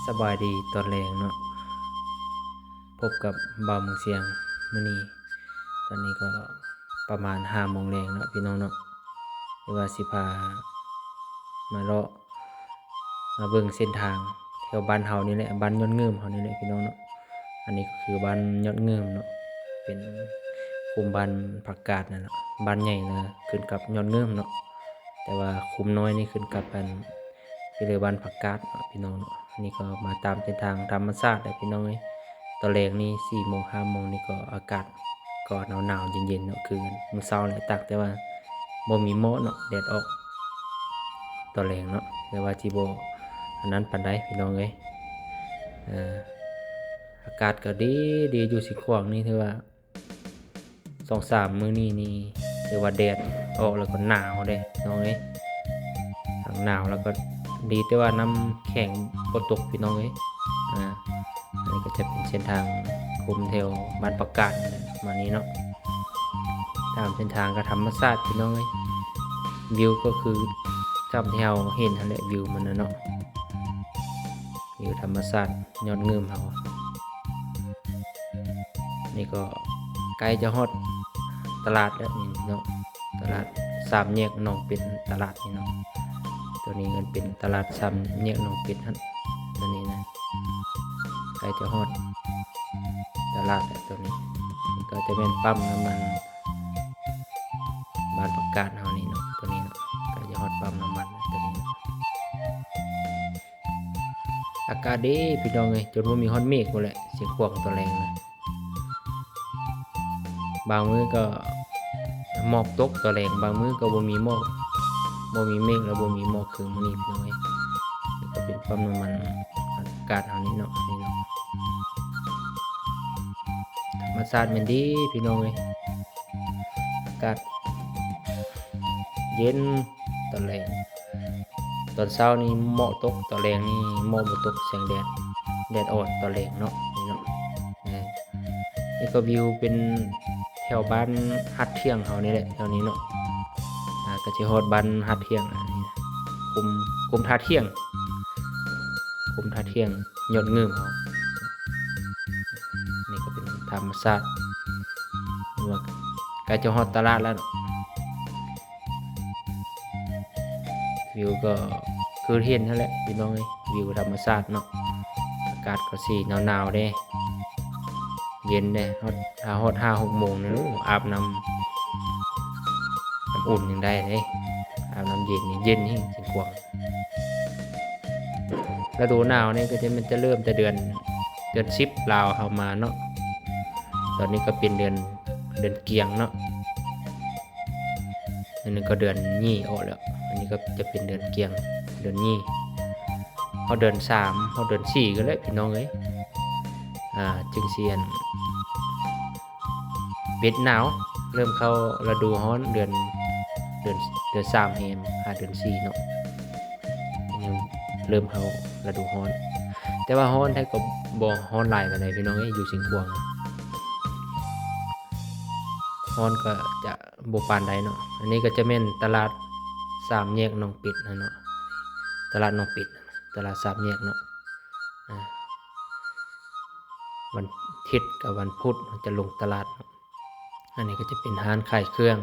ສະບາຍດີຕອນແລງເນາະ ພົບກັບບ່າວເມືອງຊຽງມື້ນີ້. ຕອນນີ້ກໍປະມານຫ້າໂມງແລງເນາະພີ່ນ້ອງເນາະ, ແຕ່ວ່າຊິພາມາເລາະ ມາເບິ່ງເສັ້ນທາງແຖວບ້ານເຮົານີ້ແຫຼະ, ບ້ານຍອດງື່ມເຮົານີ້ແຫຼະພີ່ນ້ອງເນາະ. ອັນນີ້ກໍຄືບ້ານຍອດງື່ມເນາະ, ເປັນຄຸ້ມບ້ານຜັກກາດນັ້ນລະ, ບ້ານໃຫຍ່ນະຂຶ້ນກັບຍອດງື່ມເນາະ, ແຕ່ວ່າຄຸ້ມນ້ອຍນີ້ຂຶ້ນກັບອັນ ຢູ່ເລີບ້ານຜັກກາດເນາະພີ່ນ້ອງເນາະ. ອັນນີ້ກໍມາຕາມເສັ້ນທາງທຳມະຊາດແຫຼະພີ່ນ້ອງເອີຍ. ຕອນແລງນີ້ສີ່ໂມງຫ້າໂມງນີ້ກໍອາກາດກໍໜາວໆເຢັນໆເນາະ, ຄືມື້ເຊົ້າແຫຼະ, ຕ່າງແຕ່ວ່າບໍ່ມີໝອກເນາະ, ແດດອອກຕອນແລງເນາະ, ແຕ່ວ່າຊິບໍ່ອັນນັ້ນປານໃດພີ່ນ້ອງເອີຍ. ເອີ ອາກາດກໍດີ ດີຢູ່ຊຽງຂວາງນີ້ ຖືວ່າ ສອງສາມມື້ນີ້ນີ້ ຖືວ່າແດດອອກແລ້ວກໍໜາວເດ້ພີ່ນ້ອງເອີຍ, ທັງໜາວແລ້ວກໍດີ ແຕ່ວ່ານ້ຳແຂງບໍ່ຕົກພີ່ນ້ອງເອີຍ. ອາ ອັນນີ້ກໍຈະເປັນເສັ້ນທາງຄຸ້ມແຖວບ້ານປາກກາດປະມານນີ້ເນາະ, ຕາມເສັ້ນທາງກໍທຳມະຊາດພີ່ນ້ອງເອີຍ. ວິວກໍຄືຕາມທີ່ເຮົາເຫັນຫັ້ນແຫຼະ, ວິວມັນນະເນາະ ວິວທຳມະຊາດຍອດງື່ມເຮົາ. ນີ້ກໍໃກ້ຈະຮອດຕະຫຼາດແລ້ວນີ້ເນາະ, ຕະຫຼາດສາມແຍກໜອງເປັດ ຕະຫຼາດນີ້ເນາະ. ຕົວນີ້ມັນເປັນຕະຫຼາດສາມແຍກໜອງເປັດຫັ້ນ, ຕົວນີ້ນະ ໃກ້ຈະຮອດຕະຫຼາດແລ້ວ. ຕົວນີ້ກໍຈະແມ່ນປ້ຳນ້ຳມັນບ້ານປາກກາດເຮົານີ້ເນາະ, ຕົວນີ້ເນາະ ໃກ້ຈະຮອດປ້ຳນ້ຳມັນແລ້ວ ຕົວນີ້ເນາະ. ອາກາດດີພີ່ນ້ອງເອີຍ, ຈົນບໍ່ມີຮອດເມກພຸ້ນແຫຼະ ຊຽງຂວາງຕອນແລງນະ. ບາງມື້ກໍໝອກຕົກຕອນແລງ, ບາງມື້ກໍບໍ່ມີໝອກ ບໍ່ມີເມກ ແລ້ວບໍ່ມີໝອກຄືມື້ນີ້ພີ່ນ້ອງເອີຍ. ນີ້ກໍເປັນປ້ຳນ້ຳມັນອາກາດເຮົານີ້ເນາະ, ນີ້ເນາະ. ທຳມະຊາດແມ່ນດີພີ່ນ້ອງເອີຍ, ອາກາດເຢັນຕອນແລງ. ຕອນເຊົ້ານີ້ໝອກຕົກ, ຕອນແລງນີ້ໝອກບໍ່ຕົກ, ແສງແດດ ແດດອ່ອນຕອນແລງເນາະ ນີ້ເນາະ. ເອີ ນີ້ກໍວິວເປັນແຖວບ້ານຫາດທ່ຽງເຮົານີ້ແຫຼະ ແຖວນີ້ເນາະ. ອາ ກໍຊິຮອດບ້ານຫາດທ່ຽງ ອັນນີ້ ຄຸ້ມ ຄຸ້ມທ່າທ່ຽງ ຄຸ້ມທ່າທ່ຽງຍອດງື່ມເຮົາ. ນີ້ກໍເປັນທຳມະຊາດ ວ່າໃກ້ຈະຮອດຕະຫຼາດແລ້ວເນາະ. ວິວກໍຄືເຫັນຫັ້ນແຫຼະພີ່ນ້ອງເອີຍ, ວິວທຳມະຊາດເນາະ. ອາກາດກໍຊິໜາວໆເດ້ ເຢັນເດ້, ຮອດ ຖ້າຮອດຫ້າຫົກໂມງນີ້ ອາບນ້ຳ ນ້ຳອຸ່ນຍັງໄດ້ເດ້, ອາບນ້ຳເຢັນນີ້ເຢັນແຮງ ຊຽງຂວາງ. ລະດູໜາວນີ້ກໍຈະແມ່ນຈະເລີ່ມແຕ່ເດືອນ ເດືອນສິບລາວເຮົາມາເນາະ. ຕອນນີ້ກໍເປັນເດືອນ ເດືອນກຽງເນາະ. ອັນນີ້ກໍເດືອນຍີ່ອອກແລ້ວ, ອັນນີ້ກໍຈະເປັນເດືອນກຽງ ເດືອນຍີ່. ຮອດເດືອນສາມ ຮອດເດືອນສີ່ກໍແລ້ວພີ່ນ້ອງເອີຍ, ອ່າ ຈຶ່ງຊິອັນ ເປັດໜາວ ເລີ່ມເຂົ້າລະດູຮ້ອນ ເດືອນ ເດືອນ ເດືອນສາມແຮມຫາເດືອນສີ່ເນາະ, ຍັງເລີ່ມເຂົ້າລະດູຮ້ອນ. ແຕ່ວ່າຮ້ອນແທ້ກໍບໍ່ຮ້ອນຫຼາຍປານໃດພີ່ນ້ອງເອີຍ, ຢູ່ຊຽງຂວາງ ຮ້ອນກໍຈະ ບໍ່ປານໃດເນາະ. ອັນນີ້ກໍຈະແມ່ນຕະຫຼາດສາມແຍກໜອງເປັດຫັ້ນເນາະ, ຕະຫຼາດໜອງເປັດ ຕະຫຼາດສາມແຍກເນາະ. ອາ ວັນທິດກັບວັນພຸດເຮົາຈະລົງຕະຫຼາດເນາະ. ອັນນີ້ກໍຈະເປັນຮ້ານຂາຍເຄື່ອງ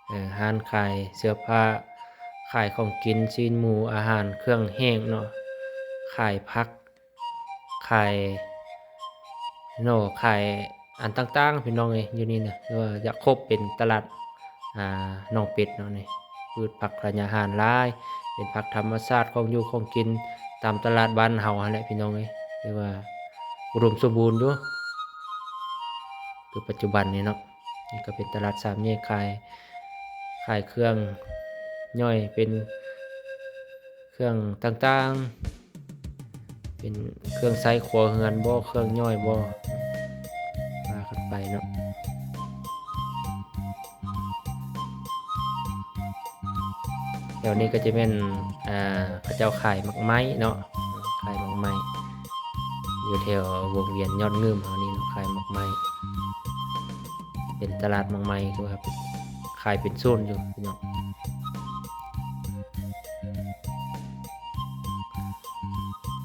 ເອີ ຮ້ານຂາຍເສື້ອຜ້າ ຂາຍຂອງກິນ ຊີ້ນໝູ ອາຫານ ເຄື່ອງແຫ້ງເນາະ, ຂາຍຜັກ ຂາຍໜໍ່ ຂາຍອັນຕ່າງໆ ພີ່ນ້ອງເອີຍ. ຢູ່ນີ້ນະ ຄືວ່າຈະຄົບເປັນຕະຫຼາດ ອ່າ ໜອງເປັດເນາະນີ້, ພືດຜັກທະຍາຫານຫຼາຍ, ເປັນຜັກທຳມະຊາດ ຂອງຢູ່ຂອງກິນຕາມຕະຫຼາດບ້ານເຮົາຫັ້ນແຫຼະ ພີ່ນ້ອງເອີຍ. ຄືວ່າອຸດົມສົມບູນຢູ່ ຄືປັດຈຸບັນນີ້ເນາະ. ນີ້ກໍເປັນຕະຫຼາດສາມແຍກ ຂາຍ ຂາຍເຄື່ອງຍ່ອຍ ເປັນ ເຄື່ອງຕ່າງໆ ເປັນເຄື່ອງໃຊ້ຄົວເຮືອນບໍ ເຄື່ອງຍ່ອຍບໍ ວ່າກັນໄປເນາະ. ແຖວນີ້ກໍຈະແມ່ນ ອ່າ ເຂົາເຈົ້າຂາຍໝາກໄມ້ເນາະ, ຂາຍໝາກໄມ້ ຢູ່ແຖວວົງວຽນຍອດງື່ມເຮົານີ້ເນາະ, ຂາຍໝາກໄມ້ ເປັນຕະຫຼາດໝາກໄມ້ ຄືວ່າຂາຍເປັນໂຊນຢູ່ພີ່ນ້ອງ.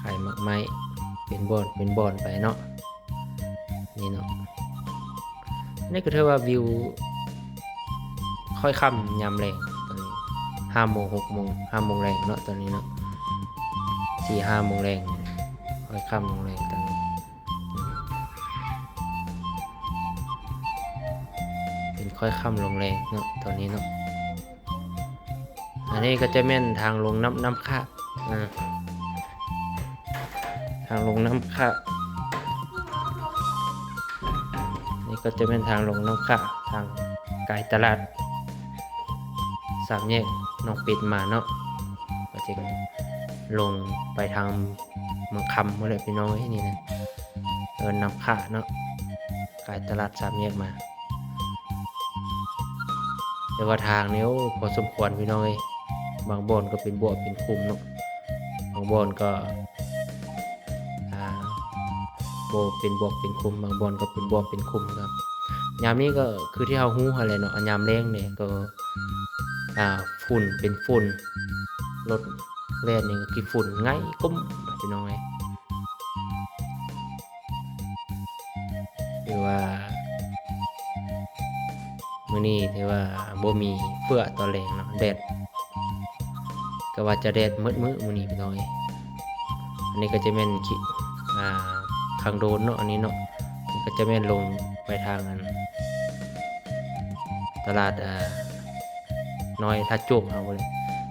ຂ ຂາຍໝາກໄມ້ເປັນບ່ອນເປັນບ່ອນໄປເນາະ. ນີ້ເນາະ ນີ້ກໍຖືວ່າວິວຄ້ອຍຄ່ຳຍາມແລງ ຕອນນີ້ຫ້າໂມງ ຫົກໂມງ ຫ້າໂມງແລງເນາະ ຕອນນີ້ເນາະ ສີ່ຫ້າໂມງແລງ ຄ້ອຍຄ່ຳລົງແລງຕອນນີ້ ເປັນຄ້ອຍຄ່ຳລົງແລງເນາະ ຕອນນີ້ເນາະ. ອັນນີ້ກໍຈະແມ່ນທາງລົງນ້ຳ ນ້ຳຂະ ອາ ທາງລົງນ້ຳຂະ ນີ້ກໍຈະແມ່ນທາງລົງນ້ຳຂະ ທາງກາຍຕະຫຼາດສາມແຍກໜອງເປັດມາເນາະ ກໍຈະລົງໄປທາງເມືອງຄຳພຸ້ນແຫຼະ ພີ່ນ້ອງເອີຍ. ນີ້ນະ ເອີ້ນນ້ຳຂະເນາະ ກາຍຕະຫຼາດສາມແຍກມາ. ແຕ່ວ່າທາງນີ້ ໂອ້ ພໍສົມຄວນພີ່ນ້ອງເອີຍ ບາງບ່ອນກໍເປັນບວກເປັນຂຸມເນາະ ບາງບ່ອນກໍ ອ່າ ບໍ່ເປັນບວກເປັນຂຸມ ບາງບ່ອນກໍເປັນບວກເປັນຂຸມ. ກໍຍາມນີ້ກໍຄືທີ່ເຮົາຮູ້ຫັ້ນແຫຼະເນາະ ຍາມແລງນີ້ກໍ ອ່າ ຝຸ່ນເປັນຝຸ່ນ ລົດແລ່ນນີ້ກໍຂີ້ຝຸ່ນໄງກ້ມ ພີ່ນ້ອງເອີຍ. ຖືວ່າມື້ນີ້ຖືວ່າບໍ່ມີເຟືອຕອນແລງເນາະ ແດດກໍວ່າຈະແດດໝົດມື້ມື້ນີ້ພີ່ນ້ອງເອີຍ. ອັນນີ້ກໍຈະແມ່ນ ອ່າ ທາງໂດນເນາະ ອັນນີ້ເນາະ ມັນກໍຈະແມ່ນລົງໄປທາງອັນຕະຫຼາດ ອ່າ ນ້ອຍທ່າໂຈກເຮົາເລີຍ.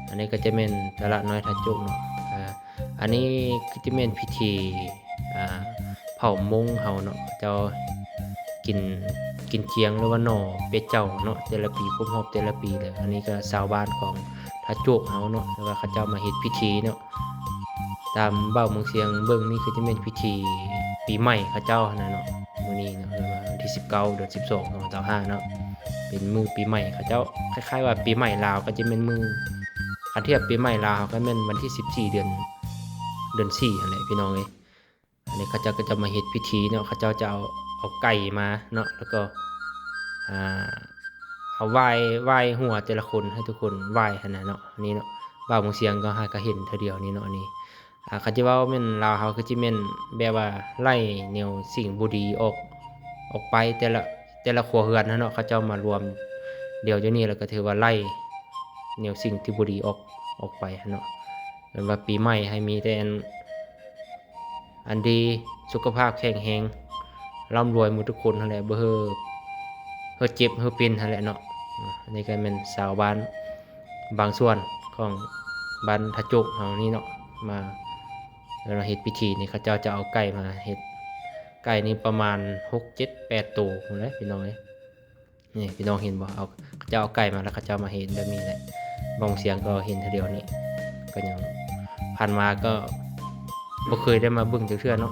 ອັນນີ້ກໍຈະແມ່ນຕະຫຼາດນ້ອຍທ່າໂຈກເນາະ ອ່າ ອັນນີ້ຄືຈະແມ່ນພິທີ ອ່າ ເຜົ່າມົ້ງເຮົາເນາະ ເຂົາເຈົ້າກິນ ກິນຈຽງ ຫຼືວ່າໜໍ່ເປັດເຈົ້າເນາະ ແຕ່ລະປີ ຄົບຮອບແຕ່ລະປີເລີຍ. ອັນນີ້ກໍຊາວບ້ານຂອງທ່າໂຈກເຮົາເນາະ ແຕ່ວ່າເຂົາເຈົ້າມາເຮັດພິທີເນາະ ຕາມບ່າວເມືອງຊຽງເບິ່ງນີ້ຄືຈະແມ່ນພິທີປີໃໝ່ເຂົາເຈົ້າຫັ້ນນະເນາະ. ມື້ນີ້ເນາະ ເອີ້ນວ່າວັນທີສິບເກົ້າ ເດືອນສິບສອງ ສອງພັນຊາວຫ້າເນາະ ເປັນມື້ປີໃໝ່ເຂົາເຈົ້າ ຄ້າຍໆວ່າປີໃໝ່ລາວກໍຈະແມ່ນມື້ ຄັນທຽບປີໃໝ່ລາວເຮົາກໍແມ່ນວັນທີສິບສີ່ ເດືອນ ເດືອນສີ່ຫັ້ນແຫຼະ ພີ່ນ້ອງເອີຍ. ອັນນີ້ເຂົາເຈົ້າກໍຈະມາເຮັດພິທີເນາະ ເຂົາເຈົ້າຈະເອົາ ເອົາໄກ່ມາເນາະ ແລ້ວກໍ ອ່າ ເອົາຫວ້າຍ ຫວ້າຍຫົວແຕ່ລະຄົນ ໃຫ້ທຸກຄົນຫວ້າຍຫັ້ນນະເນາະ. ນີ້ເນາະ ບ່າວເມືອງຊຽງກໍຫາກໍເຫັນເທື່ອດຽວນີ້ເນາະ. ອັນນີ້ ອ່າ ຄັນຈະເວົ້າແມ່ນລາວເຮົາຄືຊິແມ່ນແບບວ່າໄລ່ແນວສິ່ງບໍ່ດີອອກ ອອກໄປ ແຕ່ລະ ແຕ່ລະຄົວເຮືອນຫັ້ນເນາະ ເຂົາເຈົ້າມາລວມດຽວຢູ່ນີ້ ແລ້ວກໍຖືວ່າໄລ່ແນວສິ່ງທີ່ບໍ່ດີອອກ ອອກໄປຫັ້ນເນາະ. ເອີ້ນວ່າປີໃໝ່ໃຫ້ມີແຕ່ອັນ ອັນດີ ສຸຂະພາບແຂງແຮງ ລ່ຳລວຍໝົດທຸກຄົນຫັ້ນແຫຼະ ບໍ່ເຮີ ເຮີເຈັບເຮີເປັນຫັ້ນແຫຼະເນາະ. ອັນນີ້ກໍແມ່ນຊາວບ້ານບາງສ່ວນຂອງບ້ານທ່າໂຈກເຮົານີ້ເນາະ ມາ ເວລາເຮັດພິທີນີ້ ເຂົາເຈົ້າຈະເອົາໄກ່ມາເຮັດ ໄກ່ນີ້ປະມານຫົກ ເຈັດ ແປດໂຕພຸ້ນແຫຼະ ພີ່ນ້ອງເອີຍ. ນີ້ພີ່ນ້ອງເຫັນບໍ່ ເຂົາເຈົ້າເອົາໄກ່ມາ ແລ້ວເຂົາເຈົ້າມາເຮັດແບບນີ້ແຫຼະ. ບ່າວເມືອງຊຽງກໍເຫັນເທື່ອດຽວນີ້ ກໍຍັງ ຜ່ານມາກໍບໍ່ເຄີຍໄດ້ມາເບິ່ງຈັກເທື່ອເນາະ.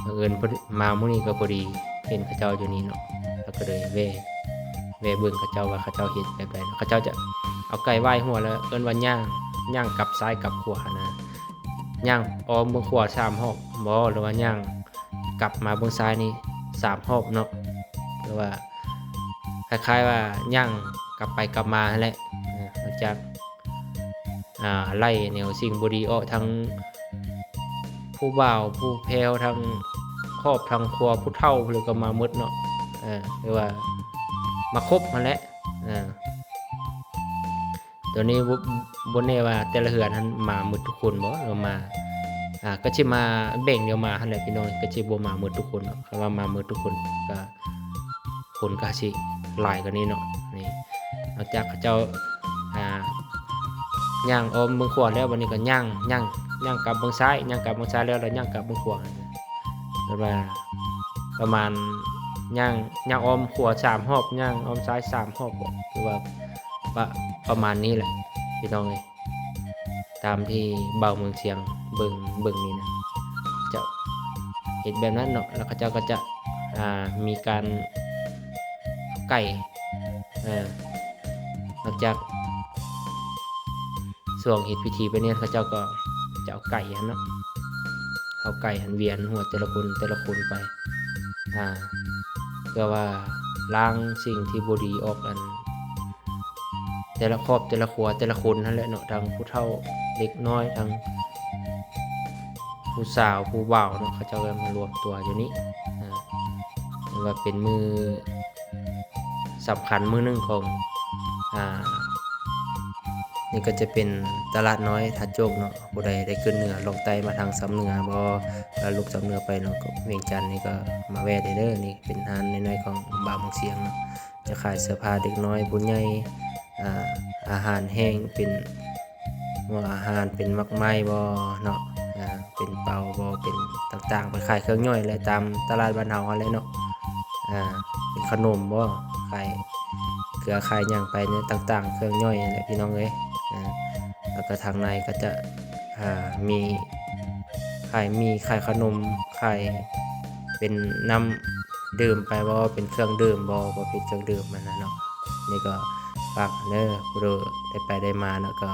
ບັງເອີນພໍດີ ມາມື້ນີ້ກໍພໍດີເຫັນເຂົາເຈົ້າຢູ່ນີ້ເນາະ ແລ້ວກໍເລີຍແວ່ ແວ່ເບິ່ງເຂົາເຈົ້າວ່າເຂົາເຈົ້າເຮັດແບບໃດເນາະ. ເຂົາເຈົ້າຈະເອົາໄກ່ຫວ້າຍຫົວ ແລ້ວເອີ້ນວ່າຍ່າງ ຍ່າງກັບຊ້າຍກັບຂວາຫັ້ນນະ ຍ່າງອ້ອມເບື້ອງຂວາສາມຮອບບໍ ຫຼືວ່າຍ່າງກັບມາເບື້ອງຊ້າຍນີ້ສາມຮອບເນາະ ຫຼືວ່າຄ້າຍໆວ່າຍ່າງກັບໄປກັບມາຫັ້ນແຫຼະ. ເອີ ຫຼັງຈາກ ອ່າ ໄລ່ແນວສິ່ງບໍ່ດີອອກ ທັງຜູ້ບ່າວຜູ້ແພ້ວ ທັງຄອບທັງຄົວ ຜູ້ເຖົ້າເພິ່ນກໍມາໝົດເນາະ ເອີ ຫຼືວ່າມາຄົບຫັ້ນແຫຼະ. ເອີ ໂຕນີ້ບໍ່ ບໍ່ແນ່ວ່າແຕ່ລະເຮືອນຫັ້ນມາໝົດທຸກຄົນບໍ່ ຫຼືວ່າມາ ອ່າ ກໍຊິມາແບ່ງດຽວມາຫັ້ນແຫຼະ ພີ່ນ້ອງ ກໍຊິບໍ່ມາໝົດທຸກຄົນເນາະ. ຄັນວ່າມາໝົດທຸກຄົນກໍ ຄົນກໍຊິຫຼາຍກວ່ານີ້ເນາະ. ນີ້ ຫຼັງຈາກເຂົາເຈົ້າ ອ່າ ຍ່າງອ້ອມເບື້ອງຂວາແລ້ວ ບັດນີ້ກໍຍ່າງ ຍ່າງ ຍ່າງກັບເບື້ອງຊ້າຍ ຍ່າງກັບເບື້ອງຊ້າຍແລ້ວ ແລ້ວຍ່າງກັບເບື້ອງຂວາ ແບບວ່າປະມານຍ່າງ ຍ່າງອ້ອມຂວາສາມຮອບ ຍ່າງອ້ອມຊ້າຍສາມຮອບບໍ ຫຼືວ່າປະ ປະມານນີ້ແຫຼະ ພີ່ນ້ອງເອີຍ. ຕາມທີ່ບ່າວເມືອງຊຽງເບິ່ງ ເບິ່ງນີ້ນະ ເຂົາເຈົ້າເຮັດແບບນັ້ນເນາະ ແລ້ວເຂົາເຈົ້າກໍຈະ ອ່າ ມີການເອົາໄກ່ ເອີ ຫຼັງຈາກຊ່ວງເຮັດພິທີໄປນີ້ ເຂົາເຈົ້າກໍຈະເອົາໄກ່ຫັ້ນເນາະ ເອົາໄກ່ຫັ້ນວຽນຫົວແຕ່ລະຄົນ ແຕ່ລະຄົນໄປ ອ່າ ເພື່ອວ່າລ້າງສິ່ງທີ່ບໍ່ດີອອກ ອັນ ແຕ່ລະຄອບແຕ່ລະຄົວແຕ່ລະຄົນຫັ້ນແຫຼະເນາະ ທັງຜູ້ເຖົ້າເດັກນ້ອຍ ທັງ ຜູ້ສາວຜູ້ບ່າວເນາະ ເຂົາເຈົ້າກໍມາລວມຕົວຢູ່ນີ້ ອ່າ ຖືວ່າເປັນມື້ສຳຄັນມື້ໜຶ່ງຂອງ ອ່າ ນີ້ກໍຈະເປັນຕະຫຼາດນ້ອຍທ່າໂຈກເນາະ. ຜູ້ໃດໄດ້ຂຶ້ນເໜືອລົງໃຕ້ມາທາງຊຳເໜືອບໍ່ ແລ້ວລົງຊຳເໜືອໄປເນາະ ກໍວຽງຈັນນີ້ກໍມາແວ່ໄດ້ເດີ. ນີ້ເປັນຮ້ານນ້ອຍໆຂອງບ່າວໝວກຊຽງເນາະ ຈະຂາຍເສື້ອຜ້າເດັກນ້ອຍຜູ້ໃຫຍ່ ອາ ອາຫານແຫ້ງ ເປັນຫົວອາຫານ ເປັນໝາກໄມ້ບໍ່ເນາະ ອາ ເປັນເປົາບໍ່ ເປັນຕ່າງໆ ເພິ່ນຂາຍເຄື່ອງຍ່ອຍແຫຼະ ຕາມຕະຫຼາດບ້ານເຮົາຫັ້ນແຫຼະເນາະ ອາ ເປັນຂະໜົມບໍ່ ຂາຍເກືອຂາຍຫຍັງໄປນີ້ຕ່າງໆ ເຄື່ອງຍ່ອຍຫັ້ນແຫຼະພີ່ນ້ອງເອີຍ. ອາ ແລ້ວກໍທາງໃນກໍຈະ ອາ ມີຂາຍໝີ່ ຂາຍຂະໜົມ ຂາຍເປັນນ້ຳດື່ມໄປບໍ່ ເປັນເຄື່ອງດື່ມບໍ່ ປະເພດເຄື່ອງດື່ມຫັ້ນນະເນາະ. ນີ້ກໍຝາກເດີ ຜູ້ໃດໄດ້ໄປໄດ້ມາເນາະ ກໍ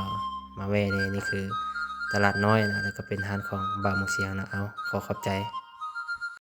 ມາແວ່ແດ່. ນີ້ຄືຕະຫຼາດນ້ອຍນະ ແລ້ວກໍເປັນຮ້ານຂອງບ່າວໝວກຊຽງນະ. ເອົາ ຂໍຂອບໃຈ.